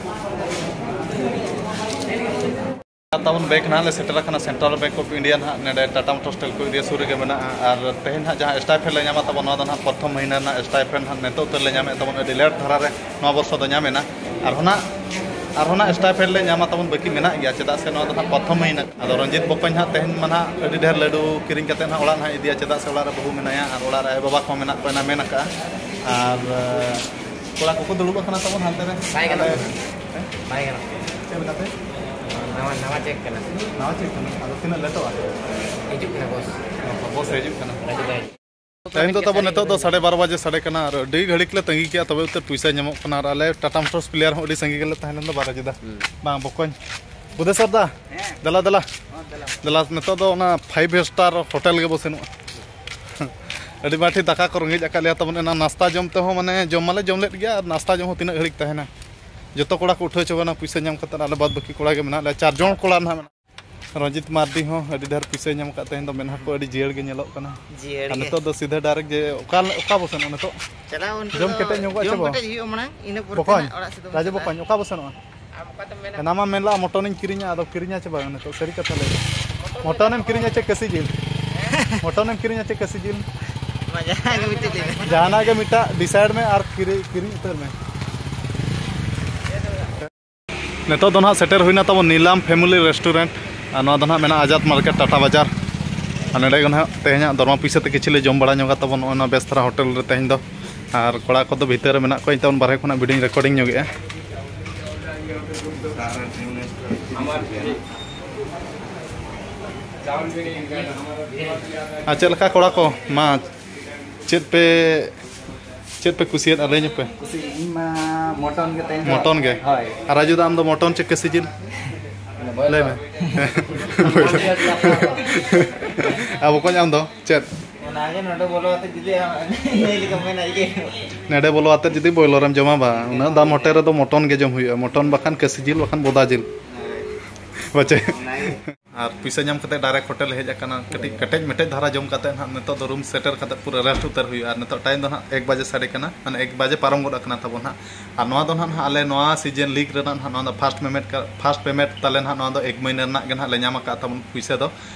ᱛᱟᱵᱚᱱ ᱵᱮᱝᱠ ᱱᱟᱦᱟᱜ ᱞᱮ ᱥᱮᱴᱮᱨ ᱟᱠᱟᱱᱟ, ᱥᱮᱱᱴᱨᱟᱞ ᱵᱮᱝᱠ ᱚᱯᱷ ᱤᱱᱰᱤᱭᱟ ᱱᱟᱦᱟᱜ ᱱᱚᱰᱮ ᱴᱟᱴᱟ ᱢᱳᱴᱚᱨᱥ ᱴᱮᱞᱠᱳ ᱮᱨᱤᱭᱟ ᱥᱩᱨ ᱨᱮᱜᱮ ᱢᱮᱱᱟᱜᱼᱟ᱾ ᱟᱨ ᱛᱮᱦᱮᱧ ᱱᱟᱦᱟᱜ ᱡᱟᱦᱟᱸ ᱥᱴᱟᱭᱯᱷᱮᱱᱰ ᱞᱮ ᱧᱟᱢᱟ ᱛᱟᱵᱚᱱ, ᱱᱚᱣᱟ ᱫᱚ ᱱᱟᱦᱟᱜ ᱯᱨᱚᱛᱷᱚᱢ ᱢᱟᱹᱦᱤᱱᱟᱹ ᱨᱮᱱᱟᱜ ᱥᱴᱟᱭᱯᱷᱮᱱᱰ ᱱᱟᱦᱟᱜ ᱱᱤᱛᱚᱜ ᱩᱛᱟᱹᱨ ᱞᱮ ᱧᱟᱢᱮᱫ ᱛᱟᱵᱚᱱ, ᱟᱹᱰᱤ ᱞᱮᱴ ᱫᱷᱟᱨᱟ ᱨᱮ ᱱᱚᱣᱟ ᱵᱚᱨᱥᱚ ᱫᱚ ᱧᱟᱢ ᱮᱱᱟ᱾ ᱟᱨᱦᱚᱸ ᱱᱟᱦᱟᱜ ᱟᱨᱦᱚᱸ ᱱᱟᱜ ᱮᱠᱥᱴᱨᱟ ᱯᱷᱮᱰ ᱞᱮ ᱧᱟᱢᱟ ᱛᱟᱵᱚᱱ, ᱵᱟᱹᱠᱤ ᱢᱮᱱᱟᱜ ᱜᱮᱭᱟ, ᱪᱮᱫᱟᱜ ᱥᱮ ᱱᱚᱣᱟ ᱫᱚ ᱱᱟᱜ ᱯᱨᱚᱛᱷᱚᱢ ᱢᱟᱹᱦᱤᱱᱟᱹ᱾ ᱟᱫᱚ ᱨᱚᱧᱡᱤᱛ ᱵᱚᱠᱚᱧ ᱱᱟᱜ ᱛᱮᱦᱮᱧ ᱢᱟ ᱱᱟᱜ ᱟᱹᱰᱤ ᱰᱷᱮᱨ ᱞᱟᱹᱰᱩ ᱠᱤᱨᱤᱧ ᱠᱟᱛᱮ ᱱᱟᱜ ᱚᱲᱟᱜ ᱱᱟᱜ ᱤᱫᱤᱭᱟ, ᱪᱮᱫᱟᱜ ᱥᱮ ᱚᱲᱟᱜ ᱨᱮ ᱟᱭᱳ ᱵᱟᱵᱟ ᱠᱚ ᱢᱮᱱᱟᱜ ᱠᱚᱣᱟ, ᱱᱟ ᱢᱮᱱ ᱟᱠᱟᱫᱼᱟ᱾ ᱟᱨ ᱮ, ᱠᱚᱲᱟ ᱠᱚᱠᱚ ᱫᱩᱲᱩᱵ ᱟᱠᱟᱱᱟ ᱛᱟᱵᱚᱱ ᱦᱟᱱᱛᱮ ᱨᱮ᱾ ᱵᱟᱭ ᱜᱟᱱᱚᱜ ᱟᱞᱮ ᱠᱟᱱᱟ᱾ ᱵᱟᱭ ᱜᱟᱱᱚᱜ ᱠᱟᱱᱟ᱾ ᱪᱮᱫ ᱞᱮᱠᱟᱛᱮ? ᱱᱟᱣᱟ, ᱱᱟᱣᱟ ᱪᱮᱠ ᱠᱟᱱᱟ᱾ ᱱᱟᱣᱟ ᱪᱮᱠ ᱠᱟᱱᱟ? ᱟᱫᱚ ᱛᱤᱱᱟᱹᱜ ᱞᱮᱴᱚᱜᱼᱟ? ᱦᱤᱡᱩᱜ ᱠᱟᱱᱟ ᱵᱚᱥ᱾ ᱵᱚᱥ ᱦᱤᱡᱩᱜ ᱠᱟᱱᱟ᱾ ᱨᱟᱡᱩ ᱫᱟ ᱦᱤᱡᱩᱜ ᱴᱟᱭᱤᱢ ᱫᱚ ᱛᱟᱵᱚᱱ ᱱᱤᱛᱚᱜ ᱫᱚ ᱥᱟᱲᱮ ᱵᱟᱨᱚ ᱵᱟᱡᱮ ᱥᱟᱰᱮ ᱠᱟᱱᱟ ᱟᱨ ᱟᱹᱰᱤ ᱜᱷᱟᱹᱲᱤᱡ ᱞᱮ ᱛᱟᱺᱜᱤ ᱠᱮᱜᱼᱟ, ᱛᱚᱵᱮ ᱩᱛᱟᱹᱨ ᱯᱚᱭᱥᱟ ᱧᱟᱢᱚᱜ ᱠᱟᱱᱟ᱾ ᱟᱨ ᱟᱞᱮ ᱴᱟᱴᱟ ᱢᱳᱴᱚᱨᱥ ᱯᱞᱮᱭᱟᱨ ᱦᱚᱸ ᱟᱹᱰᱤ ᱥᱟᱺᱜᱤᱧ ᱜᱮᱞᱮ ᱛᱟᱦᱮᱸ ᱞᱮᱱ ᱫᱚ ᱵᱟᱨᱚ ᱡᱮᱫᱟ᱾ ᱦᱩᱸ᱾ ᱵᱟᱝ ᱵᱚᱠᱚᱧ, ᱵᱩᱫᱷᱮᱥᱚᱨ ᱫᱟ, ᱦᱮᱸ᱾ ᱫᱮᱞᱟ ᱫᱮᱞᱟ᱾ ᱦᱚᱸ, ᱫᱮᱞᱟ᱾ ᱫᱮᱞᱟ, ᱱᱤᱛᱚᱜ ᱫᱚ ᱚᱱᱟ ᱯᱷᱟᱭᱤᱵᱷ ᱥᱴᱟᱨ ᱦᱳᱴᱮᱞ ᱜᱮᱵᱚ ᱥᱮᱱᱚᱜᱼᱟ᱾ ᱟᱹᱰᱤ ᱢᱟᱴᱷᱤ ᱫᱟᱠᱟ ᱠᱚ ᱨᱮᱸᱜᱮᱡ ᱟᱠᱟᱫ ᱞᱮᱭᱟ ᱛᱟᱵᱚᱱ, ᱮᱱᱟ ᱱᱟᱥᱛᱟ ᱡᱚᱢ ᱛᱮᱦᱚᱸ ᱢᱟᱱᱮ ᱡᱚᱢ ᱢᱟᱞᱮ ᱡᱚᱢ ᱞᱮᱫ ᱜᱮᱭᱟ, ᱟᱨ ᱱᱟᱥᱛᱟ ᱡᱚᱢ ᱦᱚᱸ ᱛᱤᱱᱟᱹᱜ ᱜᱷᱟᱹᱲᱤᱡ ᱛᱟᱦᱮᱱᱟ? ᱡᱚᱛᱚ ᱠᱚᱲᱟ ᱠᱚ ᱩᱴᱷᱟᱹᱣ ᱪᱟᱵᱟᱭᱮᱱᱟ ᱯᱚᱭᱥᱟ ᱧᱟᱢ ᱠᱟᱛᱮ, ᱟᱞᱮ ᱵᱟᱫ ᱵᱟᱹᱠᱤ ᱠᱚᱲᱟ ᱜᱮ ᱢᱮᱱᱟᱜ ᱞᱮᱭᱟ, ᱪᱟᱨ ᱡᱚᱱ ᱠᱚᱲᱟ ᱱᱟᱦᱟᱜ ᱢᱮᱱᱟᱜ᱾ ᱨᱚᱧᱡᱤᱛ ᱢᱟᱨᱰᱤ ᱦᱚᱸ ᱟᱹᱰᱤ ᱰᱷᱮᱨ ᱯᱚᱭᱥᱟᱭ ᱧᱟᱢ ᱟᱠᱟᱫ, ᱛᱮᱦᱮᱧ ᱫᱚ ᱢᱮᱫᱦᱟ ᱠᱚ ᱟᱹᱰᱤ ᱡᱤᱭᱟᱹᱲ ᱜᱮ ᱧᱮᱞᱚᱜ ᱠᱟᱱᱟ᱾ ᱡᱤᱭᱟᱹᱲ ᱟᱨ ᱜᱮ᱾ ᱱᱤᱛᱚᱜ ᱫᱚ ᱥᱤᱫᱷᱟᱹ ᱰᱟᱭᱨᱮᱠᱴ ᱡᱮ ᱚᱠᱟ, ᱚᱠᱟ ᱵᱚ ᱥᱮᱱᱚᱜᱼᱟ ᱱᱤᱛᱚᱜ? ᱪᱟᱞᱟᱣ ᱩᱱᱠᱩ ᱡᱚᱢ ᱫᱚ ᱠᱮᱴᱮᱡ ᱧᱚᱜᱚᱜᱼᱟ ᱪᱮ ᱡᱚᱢ ᱵᱚ? ᱠᱮᱴᱮᱡ ᱦᱩᱭᱩᱜᱼᱟ, ᱢᱟᱲᱟᱝ ᱤᱱᱟᱹ ᱯᱚᱨᱮ ᱵᱚᱠᱚᱧ, ᱛᱮ ᱱᱟᱜ ᱚᱲᱟᱜ ᱥᱮᱫ ᱫᱚ ᱨᱟᱡᱩ ᱪᱟᱞᱟᱜᱼᱟ᱾ ᱵᱚᱠᱚᱧ, ᱚᱠᱟ ᱵᱚ ᱥᱮᱱᱚᱜᱼᱟ? ᱟᱢ ᱚᱠᱟ ᱛᱮᱢ ᱢᱮᱱᱟ? ᱮᱱᱟ ᱢᱟ ᱢᱮᱱ ᱞᱟᱜᱼᱟ ᱢᱚᱴᱚᱱᱤᱧ ᱠᱤᱨᱤᱧᱟ, ᱟᱫᱚ ᱠᱤᱨᱤᱧᱟ ᱪᱮ ᱵᱟᱝ ᱱᱤᱛᱚᱜ? ᱥᱟᱹᱨᱤ ᱠᱟᱛᱷᱟ ᱞᱟᱹᱭ ᱢᱮ᱾ ᱢᱚᱴᱚᱱᱮᱢ ᱠᱤᱨᱤᱧᱟ ᱪᱮ ᱠᱟᱹᱥᱤ ᱡᱤᱞ? ᱢᱚᱴᱚᱱᱮᱢ ᱠᱤᱨᱤᱧᱟ ᱪᱮ ᱠᱟᱹᱥᱤ ᱡᱤᱞ? ᱢᱟ ᱡᱟᱦᱟᱸ ᱜᱮ ᱢᱤᱫᱴᱮᱡ ᱞᱟᱹᱭ ᱢᱮ᱾ ᱡᱟᱦᱟᱱᱟᱜ ᱜᱮ ᱢᱤᱫᱴᱟᱜ ᱰᱤᱥᱟᱭᱤᱰ ᱢᱮ ᱟᱨ ᱠᱤᱨᱤᱧ, ᱠᱤᱨᱤᱧ ᱩᱛᱟᱹᱨ ᱢᱮ᱾ ᱱᱤᱛᱚᱜ ᱫᱚ ᱱᱟᱦᱟᱜ ᱥᱮᱴᱮᱨ ᱦᱩᱭᱱᱟ ᱛᱟᱵᱚᱱ ᱱᱤᱞᱟᱢ ᱯᱷᱮᱢᱤᱞᱤ ᱨᱮᱥᱴᱩᱨᱮᱱᱴ, ᱟᱨ ᱱᱚᱣᱟ ᱫᱚ ᱱᱟᱦᱟᱜ ᱢᱮᱱᱟᱜᱼᱟ ᱟᱡᱟᱫ ᱢᱟᱨᱠᱮᱴ, ᱴᱟᱴᱟ ᱵᱟᱡᱟᱨ᱾ ᱟᱨ ᱱᱚᱰᱮ ᱜᱮ ᱱᱟᱦᱟᱜ ᱛᱮᱦᱮᱧᱟᱜ ᱫᱚᱨᱢᱟ ᱯᱩᱭᱥᱟᱹ ᱛᱮ ᱠᱤᱪᱷᱩ ᱞᱮ ᱡᱚᱢ ᱵᱟᱲᱟ ᱧᱚᱜᱟ ᱛᱟᱵᱚᱱ ᱱᱚᱜᱼᱚᱭ ᱱᱚᱣᱟ ᱵᱮᱥ ᱫᱷᱟᱨᱟ ᱦᱳᱴᱮᱞ ᱨᱮ ᱛᱮᱦᱮᱧ ᱫᱚ᱾ ᱟᱨ ᱠᱚᱲᱟ ᱠᱚᱫᱚ ᱵᱷᱤᱛᱟᱹᱨ ᱨᱮ ᱢᱮᱱᱟᱜ ᱠᱚᱣᱟ, ᱤᱧ ᱛᱟᱵᱚᱱ ᱵᱟᱨᱦᱮ ᱠᱷᱚᱱᱟᱜ ᱵᱷᱤᱰᱤᱭᱳᱧ ᱨᱮᱠᱚᱨᱰᱤᱝ ᱧᱚᱜᱮᱜᱼᱟ᱾ ᱟᱨ ᱪᱮᱫ ᱞᱮᱠᱟ ᱠᱚᱲᱟ ᱠᱚ, ᱢᱟ ᱪᱮᱫ ᱯᱮ, ᱪᱮᱫ ᱯᱮ ᱠᱩᱥᱤᱭᱟᱫᱼᱟ ᱞᱟᱹᱭ ᱧᱚᱜ ᱯᱮ? ᱠᱩᱥᱤ, ᱤᱧ ᱢᱟ ᱢᱚᱴᱚᱱ ᱜᱮ ᱛᱮᱦᱮᱧ ᱫᱚ᱾ ᱢᱚᱴᱚᱱ ᱜᱮ? ᱦᱳᱭ᱾ ᱟᱨ ᱨᱟᱡᱩ ᱫᱟ, ᱟᱢ ᱫᱚ ᱢᱚᱴᱚᱱ ᱪᱮ ᱠᱟᱹᱥᱤ ᱡᱤᱞ? ᱞᱟᱹᱭ ᱢᱮ᱾ ᱟᱨ ᱵᱚᱠᱚᱧ ᱟᱢ ᱫᱚ ᱪᱮᱫ? ᱚᱱᱟᱜᱮ ᱱᱚᱰᱮ ᱵᱚᱞᱚ ᱠᱟᱛᱮ ᱡᱩᱫᱤ ᱟᱢ ᱞᱟᱹᱭ ᱞᱮᱠᱟᱢ ᱢᱮᱱᱟ ᱤᱭᱟᱹ᱾ ᱱᱚᱰᱮ ᱵᱚᱞᱚ ᱠᱟᱛᱮ ᱡᱩᱫᱤ ᱵᱚᱭᱞᱚᱨᱮᱢ ᱡᱚᱢᱟ, ᱵᱟᱝ, ᱩᱱᱟᱹᱜ ᱫᱟᱢ ᱦᱳᱴᱮᱞ ᱨᱮᱫᱚ ᱢᱚᱴᱚᱱ ᱜᱮ ᱡᱚᱢ ᱦᱩᱭᱩᱜᱼᱟ, ᱢᱚᱴᱚᱱ ᱵᱟᱠᱷᱟᱱ ᱠᱟᱹᱥᱤ ᱡᱤᱞ ᱵᱟᱠᱷᱟᱱ ᱵᱚᱫᱟ ᱡᱤᱞ᱾ ᱦᱳᱭ᱾ ᱵᱟᱪᱮ? ᱚᱱᱟᱜᱮ᱾ ᱟᱨ ᱯᱩᱭᱥᱟᱹ ᱧᱟᱢ ᱠᱟᱛᱮ ᱰᱟᱭᱨᱮᱠᱴ ᱦᱳᱴᱮᱞ ᱦᱮᱡ ᱟᱠᱟᱱᱟ, ᱠᱟᱹᱴᱤᱡ ᱠᱮᱴᱮᱡ ᱢᱮᱴᱮᱡ ᱫᱷᱟᱨᱟ ᱡᱚᱢ ᱠᱟᱛᱮ ᱱᱟᱦᱟᱜ ᱱᱤᱛᱚᱜ ᱫᱚ ᱨᱩᱢ ᱥᱮᱴᱮᱨ ᱠᱟᱛᱮ ᱯᱩᱨᱟᱹ ᱨᱮᱥᱴ ᱩᱛᱟᱹᱨ ᱦᱩᱭᱩᱜᱼᱟ᱾ ᱟᱨ ᱱᱤᱛᱚᱜ ᱴᱟᱭᱤᱢ ᱫᱚ ᱱᱟᱦᱟᱜ ᱮᱠ ᱵᱟᱡᱮ ᱥᱟᱰᱮ ᱠᱟᱱᱟ, ᱢᱟᱱᱮ ᱮᱠ ᱵᱟᱡᱮ ᱯᱟᱨᱚᱢ ᱜᱚᱫ ᱟᱠᱟᱱᱟ ᱛᱟᱵᱚᱱ ᱱᱟᱦᱟᱜ᱾ ᱟᱨ ᱱᱚᱣᱟ ᱫᱚ ᱱᱟᱦᱟᱜ ᱟᱞᱮ ᱱᱚᱣᱟ ᱥᱤᱡᱮᱱ ᱞᱤᱜᱽ ᱨᱮᱱᱟᱜ ᱱᱟᱦᱟᱜ ᱱᱚᱣᱟ ᱫᱚ ᱯᱷᱟᱥᱴ ᱯᱮᱢᱮᱱᱴ ᱠᱟ-, ᱯᱷᱟᱥᱴ ᱯᱮᱢᱮᱱᱴ ᱛᱟᱞᱮ ᱱᱟᱦᱟᱜ ᱱᱚᱣᱟ ᱫᱚ ᱮᱠ ᱢᱟᱹᱦᱱᱟᱹ ᱨᱮᱱᱟᱜ ᱜᱮ ᱱᱟᱦᱟᱜ ᱞᱮ ᱧᱟᱢ ᱟᱠᱟᱫ ᱛᱟᱵᱚᱱ ᱯᱩᱭᱥᱟᱹ ᱫᱚ᱾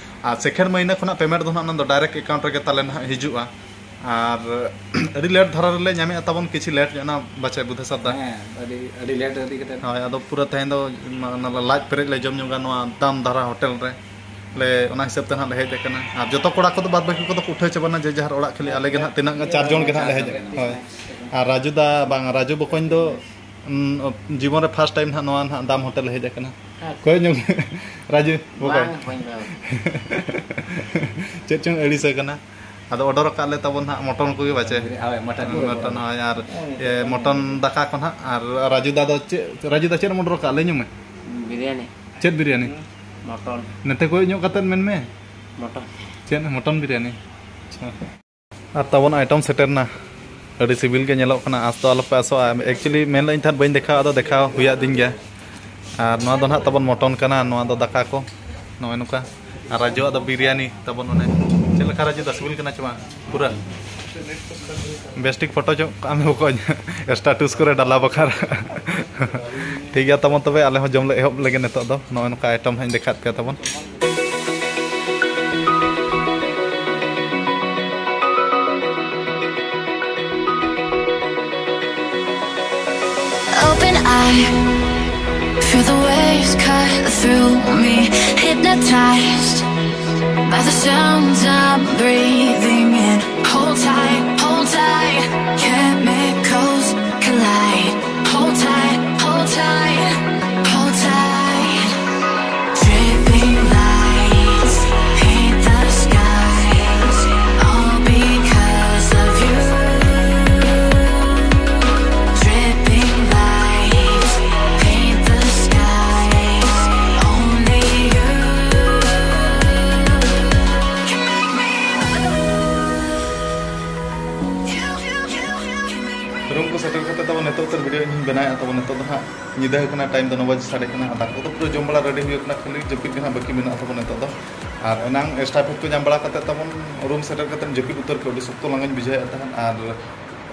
ᱟᱨ ᱥᱮᱠᱮᱱᱰ ᱢᱟᱹᱦᱱᱟᱹ ᱠᱷᱚᱱᱟᱜ ᱯᱮᱢᱮᱱᱴ ᱫᱚ ᱱᱟᱦᱟᱜ ᱚᱱᱟ ᱫᱚ ᱰᱟᱭᱨᱮᱠᱴ ᱮᱠᱟᱣᱩᱱᱴ ᱨᱮᱜᱮ ᱛᱟᱞᱮ ᱱᱟᱦᱟᱜ ᱦᱤᱡᱩᱜᱼᱟ᱾ ᱟᱨ ᱟᱹᱰᱤ ᱞᱮᱴ ᱫᱷᱟᱨᱟ ᱨᱮᱞᱮ ᱧᱟᱢᱮᱫᱼᱟ ᱛᱟᱵᱚᱱ, ᱠᱤᱪᱷᱩ ᱞᱮᱴ ᱧᱚᱜ ᱮᱱᱟ ᱵᱟᱪᱷᱟ ᱵᱩᱫᱷᱟᱹ ᱥᱟᱵᱫᱟ᱾ ᱦᱮᱸ, ᱟᱹᱰᱤ, ᱟᱹᱰᱤ ᱞᱮᱴ ᱤᱫᱤ ᱠᱟᱛᱮ᱾ ᱦᱳᱭ, ᱟᱫᱚ ᱯᱩᱨᱟᱹ ᱛᱮᱦᱮᱧ ᱫᱚ ᱢᱟ-, ᱚᱱᱟ ᱞᱟᱡ ᱯᱮᱨᱮᱡ ᱞᱮ ᱡᱚᱢ ᱧᱚᱜᱟ ᱱᱚᱣᱟ ᱫᱟᱢ ᱫᱷᱟᱨᱟ ᱦᱳᱴᱮᱞ ᱨᱮ᱾ ᱞᱮ, ᱚᱱᱟ ᱦᱤᱥᱟᱹᱵ ᱛᱮ ᱱᱟᱦᱟᱜ ᱞᱮ ᱦᱮᱡ ᱟᱠᱟᱱᱟ᱾ ᱟᱨ ᱡᱚᱛᱚ ᱠᱚᱲᱟ ᱠᱚᱫᱚ ᱵᱟᱫ ᱵᱟᱹᱠᱤ ᱠᱚᱫᱚ ᱠᱚ ᱩᱴᱷᱟᱹᱣ ᱪᱟᱵᱟᱱᱟ, ᱡᱮ ᱡᱟᱦᱟᱨ ᱚᱲᱟᱜ, ᱠᱷᱟᱹᱞᱤ ᱟᱞᱮ ᱜᱮ ᱱᱟᱦᱟᱜ ᱛᱤᱱᱟᱹᱜ ᱜᱟᱱ, ᱪᱟᱨ ᱡᱚᱱ ᱜᱮ ᱱᱟᱦᱟᱜ ᱞᱮ ᱦᱮᱡ ᱟᱠᱟᱱᱟ᱾ ᱦᱳᱭ᱾ ᱟᱨ ᱨᱟᱡᱩ ᱫᱟ, ᱵᱟᱝ, ᱨᱟᱡᱩ ᱵᱚᱠᱚᱧ ᱫᱚ, ᱩᱸ, ᱡᱤᱵᱚᱱ ᱨᱮ ᱯᱷᱟᱥᱴ ᱴᱟᱭᱤᱢ ᱱᱟᱦᱟᱜ ᱱᱚᱣᱟ ᱱᱟᱦᱟᱜ ᱫᱟᱢ ᱦᱳᱴᱮᱞ ᱞᱮ ᱦᱮᱡ ᱟᱠᱟᱱᱟ᱾ ᱦᱮᱸ᱾ ᱠᱚᱭ ᱧᱚᱜ ᱨᱟᱡᱩ ᱵᱚᱠᱚᱧ᱾ ᱵᱟᱝ, ᱵᱟᱹᱧ ᱵᱟᱲᱟᱭᱟ᱾ ᱪᱮᱫ ᱪᱚᱝ ᱟᱹᱲᱤᱥ ᱟᱠᱟᱱᱟ᱾ ᱟᱫᱚ ᱚᱰᱟᱨ ᱟᱠᱟᱫ ᱞᱮ ᱛᱟᱵᱚᱱ ᱱᱟᱦᱟᱜ ᱢᱚᱴᱚᱱ ᱠᱚᱜᱮ ᱵᱟᱪᱮ? ᱦᱳᱭ, ᱢᱚᱴᱚᱱ ᱠᱚᱜᱮ᱾ ᱢᱚᱴᱚᱱ, ᱦᱳᱭ, ᱟᱨ, ᱦᱳᱭ, ᱮ, ᱢᱚᱴᱚᱱ᱾ ᱢᱚᱴᱚᱱ ᱫᱟᱠᱟ ᱠᱚ ᱱᱟᱦᱟᱜ᱾ ᱟᱨ ᱨᱟᱡᱩ ᱫᱟ ᱫᱚ ᱪᱮᱫ, ᱨᱟᱡᱩ ᱫᱟ ᱪᱮᱫ ᱮᱢ ᱚᱰᱟᱨ ᱟᱠᱟᱫ? ᱞᱟᱹᱭ ᱧᱚᱜ ᱢᱮ᱾ ᱵᱤᱨᱭᱟᱱᱤ᱾ ᱪᱮᱫ ᱵᱤᱨᱭᱟᱱᱤ? ᱦᱩᱸ, ᱢᱚᱴᱚᱱ᱾ ᱱᱚᱛᱮ ᱠᱚᱭᱚᱜ ᱧᱚᱜ ᱠᱟᱛᱮᱫ ᱢᱮᱱ ᱢᱮ᱾ ᱢᱚᱴᱚᱱ᱾ ᱪᱮᱫ ᱢᱚᱴᱚᱱ ᱵᱤᱨᱭᱟᱱᱤ? ᱟᱪᱪᱷᱟ᱾ ᱟᱨ ᱛᱟᱵᱚᱱ ᱟᱭᱴᱮᱢ ᱥᱮᱴᱮᱨ ᱮᱱᱟ᱾ ᱟᱹᱰᱤ ᱥᱤᱵᱤᱞ ᱜᱮ ᱧᱮᱞᱚᱜ ᱠᱟᱱᱟ, ᱟᱸᱥ ᱫᱚ ᱟᱞᱚᱯᱮ ᱟᱸᱥᱚᱜᱼᱟ᱾ Actually ᱢᱮᱱ ᱞᱮᱫ ᱤᱧ ᱛᱟᱦᱮᱸᱫ ᱵᱟᱹᱧ ᱫᱮᱠᱷᱟᱣᱟ, ᱟᱫᱚ ᱫᱮᱠᱷᱟᱣ ᱦᱩᱭᱟᱫᱤᱧ ᱜᱮᱭᱟ᱾ ᱟᱨ ᱱᱚᱣᱟ ᱫᱚ ᱱᱟᱦᱟᱜ ᱛᱟᱵᱚᱱ ᱢᱚᱴᱚᱱ ᱠᱟᱱᱟ, ᱱᱚᱣᱟ ᱫᱚ ᱫᱟᱠᱟ ᱠᱚ, ᱱᱚᱜᱼᱚᱭ ᱱᱚᱝᱠᱟ᱾ ᱟᱨ ᱨᱟᱡᱩᱣᱟᱜ ᱫᱚ ᱵᱤᱨᱭᱟᱱᱤ ᱛᱟᱵᱚᱱ᱾ ᱚᱱᱮ ᱪᱮᱫ ᱞᱮᱠᱟ ᱨᱟᱡᱩ ᱫᱟ, ᱥᱤᱵᱤᱞ ᱠᱟᱱᱟ ᱪᱮ ᱵᱟᱝ? ᱯᱩᱨᱟᱹ ᱵᱮᱥ ᱴᱷᱤᱠ ᱯᱷᱳᱴᱳ ᱪᱚᱜ ᱠᱟᱜ ᱢᱮ ᱵᱚᱠᱚᱧ, ᱥᱴᱮᱴᱟᱥ ᱠᱚᱨᱮ ᱰᱟᱞᱟ ᱵᱟᱠᱷᱨᱟ᱾ ᱴᱷᱤᱠ ᱜᱮᱭᱟ ᱛᱟᱵᱚᱱ, ᱛᱚᱵᱮ ᱟᱞᱮ ᱦᱚᱸ ᱡᱚᱢ ᱞᱮ ᱮᱦᱚᱵ ᱞᱮᱜᱮ ᱱᱤᱛᱚᱜ ᱫᱚ᱾ ᱱᱚᱜᱼᱚᱭ ᱱᱚᱝᱠᱟ ᱟᱭᱴᱮᱢ ᱦᱟᱸᱜ ᱤᱧ ᱫᱮᱠᱷᱟᱣᱟᱫ ᱯᱮᱭᱟ ᱛᱟᱵᱚᱱ᱾ Open eye, feel the waves cut through me. Hypnotized by the sounds I'm breathing in. Hold tight, hold tight, chemicals collide. Hold tight, hold tight, hold tight. Dripping lights paint the skies, all because of you. Dripping lights paint the skies, only you can make me move. You, you, you, you can make me ᱨᱩᱢ ᱠᱚ ᱥᱮᱴᱮᱨ ᱠᱟᱛᱮ ᱛᱟᱵᱚᱱ ᱱᱤᱛᱚᱜ ᱩᱛᱟᱹᱨ ᱵᱷᱤᱰᱤᱭᱳ ᱤᱧ ᱵᱮᱱᱟᱣᱮᱫᱼᱟ ᱛᱟᱵᱚᱱ᱾ ᱱᱤᱛᱚᱜ ᱫᱚ ᱦᱟᱸᱜ ᱧᱤᱫᱟᱹ ᱠᱟᱱᱟ, ᱴᱟᱭᱤᱢ ᱫᱚ ᱱᱚ ᱵᱟᱡᱮ ᱥᱟᱰᱮ ᱠᱟᱱᱟ᱾ ᱫᱟᱠᱟ ᱠᱚᱫᱚ ᱯᱩᱨᱟᱹ ᱡᱚᱢ ᱵᱟᱲᱟ ᱨᱮᱰᱤ ᱦᱩᱭ ᱠᱟᱱᱟ, ᱠᱷᱟᱹᱞᱤ ᱡᱟᱹᱯᱤᱫ ᱜᱮ ᱦᱟᱸᱜ ᱵᱟᱹᱠᱤ ᱢᱮᱱᱟᱜᱼᱟ ᱛᱟᱵᱚᱱ ᱱᱤᱛᱚᱜ ᱫᱚ᱾ ᱟᱨ ᱮᱱᱟᱝ ᱮᱠᱥᱴᱨᱟ ᱯᱷᱮᱰ ᱠᱚ ᱧᱟᱢ ᱵᱟᱲᱟ ᱠᱟᱛᱮ ᱛᱟᱵᱚᱱ ᱨᱩᱢ ᱥᱮᱴᱮᱨ ᱠᱟᱛᱮ ᱡᱟᱹᱯᱤᱫ ᱩᱛᱟᱹᱨ ᱠᱮᱫ, ᱟᱹᱰᱤ ᱥᱚᱠᱛᱚ ᱞᱟᱸᱜᱟᱧ ᱵᱩᱡᱷᱟᱹᱣᱮᱫ ᱛᱟᱦᱮᱸᱫ᱾ ᱟᱨ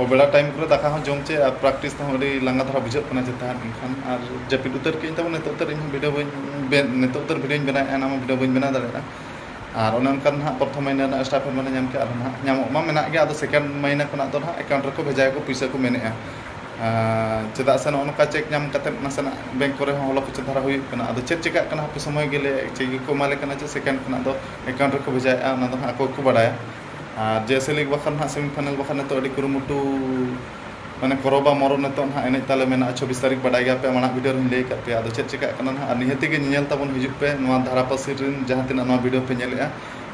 ᱚᱵᱮᱲᱟ ᱴᱟᱭᱤᱢ ᱠᱚᱨᱮ ᱫᱟᱠᱟ ᱦᱚᱸ ᱡᱚᱢ ᱪᱮ ᱟᱨ ᱯᱨᱮᱠᱴᱤᱥ ᱛᱮᱦᱚᱸ ᱟᱹᱰᱤ ᱞᱟᱸᱜᱟ ᱫᱷᱟᱨᱟ ᱵᱩᱡᱷᱟᱹᱜ ᱠᱟᱱᱟ ᱪᱮ ᱛᱟᱦᱮᱸᱫ᱾ ᱮᱱᱠᱷᱟᱱ ᱟᱨ ᱡᱟᱹᱯᱤᱫ ᱩᱛᱟᱹᱨ ᱠᱮᱫ ᱛᱟᱵᱚᱱ ᱱᱤᱛᱚᱜ ᱩᱛᱟᱹᱨ ᱤᱧ ᱦᱚᱸ ᱵᱷᱤᱰᱤᱭᱳ ᱵᱟᱹᱧ ᱵᱮ-, ᱱᱤᱛᱚᱜ ᱩᱛᱟᱹᱨ ᱵᱷᱤᱰᱤᱭᱳᱧ ᱵᱮᱱᱟᱣᱮᱫᱼᱟ, ᱚᱱᱟ ᱢᱟ ᱵᱷᱤᱰᱤᱭᱳ ᱵᱟᱹᱧ ᱵᱮᱱᱟᱣ ᱫᱟᱲᱮᱭᱟᱜᱼᱟ᱾ ᱟᱨ ᱚᱱᱮ ᱚᱱᱠᱟ ᱱᱟᱦᱟᱜ ᱯᱨᱚᱛᱷᱚᱢ ᱢᱟᱹᱦᱱᱟᱹ ᱨᱮᱱᱟᱜ ᱥᱴᱟᱭᱯᱮᱱᱰ ᱢᱟᱱᱮ ᱧᱟᱢ ᱠᱮᱫᱼᱟ, ᱟᱨᱦᱚᱸ ᱱᱟᱦᱟᱜ ᱧᱟᱢᱚᱜ ᱢᱟ ᱢᱮᱱᱟᱜ ᱜᱮ, ᱟᱫᱚ ᱥᱮᱠᱮᱱᱰ ᱢᱟᱹᱦᱱᱟᱹ ᱠᱷᱚᱱᱟᱜ ᱫᱚ ᱱᱟᱦᱟᱜ ᱮᱠᱟᱣᱩᱱᱴ ᱨᱮᱠᱚ ᱵᱷᱮᱡᱟᱭᱟᱠᱚ, ᱯᱩᱭᱥᱟᱹ ᱠᱚ ᱢᱮᱱᱮᱜᱼᱟ᱾ ᱟᱨ ᱪᱮᱫᱟᱜ ᱥᱮ ᱱᱚᱜᱼᱚ ᱱᱚᱝᱠᱟ ᱪᱮᱠ ᱧᱟᱢ ᱠᱟᱛᱮᱫ ᱱᱟᱥᱮᱱᱟᱜ ᱵᱮᱝᱠ ᱠᱚᱨᱮ ᱦᱚᱸ ᱦᱚᱞᱚ ᱠᱚᱪᱚ ᱫᱷᱟᱨᱟ ᱦᱩᱭᱩᱜ ᱠᱟᱱᱟ᱾ ᱟᱫᱚ ᱪᱮᱫ ᱪᱤᱠᱟᱹᱜ ᱠᱟᱱᱟ ᱦᱟᱯᱮ ᱥᱚᱢᱚᱭ ᱜᱮ ᱞᱟᱹᱭᱟ, ᱪᱮᱫ ᱜᱮᱠᱚ ᱮᱢᱟ ᱞᱮ ᱠᱟᱱᱟ ᱪᱮ ᱥᱮᱠᱮᱱᱰ ᱠᱷᱚᱱᱟᱜ ᱫᱚ ᱮᱠᱟᱣᱩᱱᱴ ᱨᱮᱠᱚ ᱵᱷᱮᱡᱟᱭᱮᱫᱼᱟ, ᱚᱱᱟ ᱫᱚ ᱱᱟᱦᱟᱜ ᱟᱠᱚ ᱜᱮᱠᱚ ᱵᱟᱲᱟᱭᱟ᱾ ᱟᱨ ᱡᱮ ᱮᱥ ᱮ ᱞᱤᱜᱽ ᱵᱟᱠᱷᱨᱟ ᱱᱟᱦᱟᱜ ᱥᱮᱢᱤ ᱯᱷᱟᱭᱱᱟᱞ ᱵᱟᱠᱷᱨᱟ ᱱᱤᱛᱚᱜ ᱟᱹᱰᱤ ᱠᱩᱨᱩᱢᱩᱴᱩ ᱢᱟᱱᱮ ᱠᱚᱨᱚ ᱵᱟ ᱢᱚᱨᱚ ᱱᱤᱛᱚᱜ ᱱᱟᱦᱟᱜ ᱮᱱᱮᱡ ᱛᱟᱞᱮ ᱢᱮᱱᱟᱜᱼᱟ ᱪᱷᱚᱵᱵᱤᱥ ᱛᱟᱹᱨᱤᱠᱷ, ᱵᱟᱰᱟᱭ ᱜᱮᱭᱟᱯᱮ, ᱢᱟᱲᱟᱝ ᱵᱷᱤᱰᱤᱭᱳ ᱨᱮᱦᱚᱸᱧ ᱞᱟᱹᱭ ᱟᱠᱟᱫ ᱯᱮᱭᱟ᱾ ᱟᱫᱚ ᱪᱮᱫ ᱪᱤᱠᱟᱹᱜ ᱠᱟᱱᱟ ᱱᱟᱦᱟᱜ, ᱟᱨ ᱱᱤᱦᱟᱹᱛᱤ ᱜᱮ ᱧᱮᱧᱮᱞ ᱛᱟᱵᱚᱱ ᱦᱤᱡᱩᱜ ᱯᱮ, ᱱᱚᱣᱟ ᱫᱷᱟᱨᱟ ᱯᱟᱹᱥᱤ ᱨᱮᱱ ᱡᱟᱦᱟᱸ ᱛᱤᱱᱟᱹᱜ ᱱᱚᱣᱟ ᱵᱷᱤᱰᱤᱭᱳ ᱯᱮ ᱧᱮᱞᱮᱜᱼᱟ,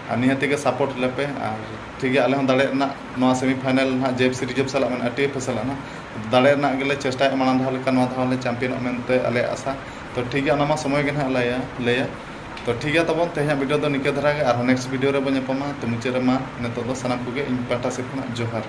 ᱟᱨ ᱱᱤᱦᱟᱹᱛᱤ ᱜᱮ ᱥᱟᱯᱳᱨᱴ ᱞᱮᱯᱮ᱾ ᱟᱨ ᱴᱷᱤᱠ ᱜᱮᱭᱟ, ᱟᱞᱮ ᱦᱚᱸ ᱫᱟᱲᱮ ᱨᱮᱱᱟᱜ ᱱᱚᱣᱟ ᱥᱮᱢᱤ ᱯᱷᱟᱭᱱᱟᱞ ᱱᱟᱦᱟᱜ ᱡᱮ ᱮᱯᱷ ᱥᱤ ᱨᱤᱡᱟᱨᱵᱷ ᱥᱟᱞᱟᱜ ᱢᱮᱱᱟᱜᱼᱟ, ᱴᱤ ᱮᱯᱷ ᱮ ᱥᱟᱞᱟᱜ ᱱᱟᱦᱟᱜ ᱫᱟᱲᱮ ᱨᱮᱱᱟᱜ ᱜᱮᱞᱮ ᱪᱮᱥᱴᱟᱭᱟ, ᱢᱟᱲᱟᱝ ᱫᱷᱟᱣ ᱞᱮᱠᱟ ᱱᱚᱣᱟ ᱫᱷᱟᱣ ᱞᱮ ᱪᱟᱢᱯᱤᱭᱟᱱᱚᱜ ᱢᱮᱱᱛᱮ ᱟᱞᱮᱭᱟᱜ ᱟᱥᱟ᱾ ᱛᱚ ᱴᱷᱤᱠ ᱜᱮᱭᱟ, ᱚᱱᱟ ᱢᱟ ᱥᱚᱢᱚᱭ ᱜᱮ ᱱᱟᱦᱟᱜ ᱞᱟᱹᱭᱟ, ᱞᱟᱹᱭᱟ᱾ ᱛᱚ ᱴᱷᱤᱠ ᱜᱮᱭᱟ ᱛᱟᱵᱚᱱ, ᱛᱮᱦᱮᱧᱟᱜ ᱵᱷᱤᱰᱤᱭᱳ ᱫᱚ ᱱᱤᱝᱠᱟᱹ ᱫᱷᱟᱨᱟ ᱜᱮ, ᱟᱨᱦᱚᱸ ᱱᱮᱠᱥᱴ ᱵᱷᱤᱰᱤᱭᱳ ᱨᱮᱵᱚᱱ ᱧᱟᱯᱟᱢᱟ᱾ ᱛᱚ ᱢᱩᱪᱟᱹᱫ ᱨᱮᱢᱟ ᱱᱤᱛᱚᱜ ᱫᱚ ᱥᱟᱱᱟᱢ ᱠᱚᱜᱮ ᱤᱧ ᱯᱟᱦᱴᱟ ᱥᱮᱫ ᱠᱷᱚᱱᱟᱜ ᱡᱚᱦᱟᱨ᱾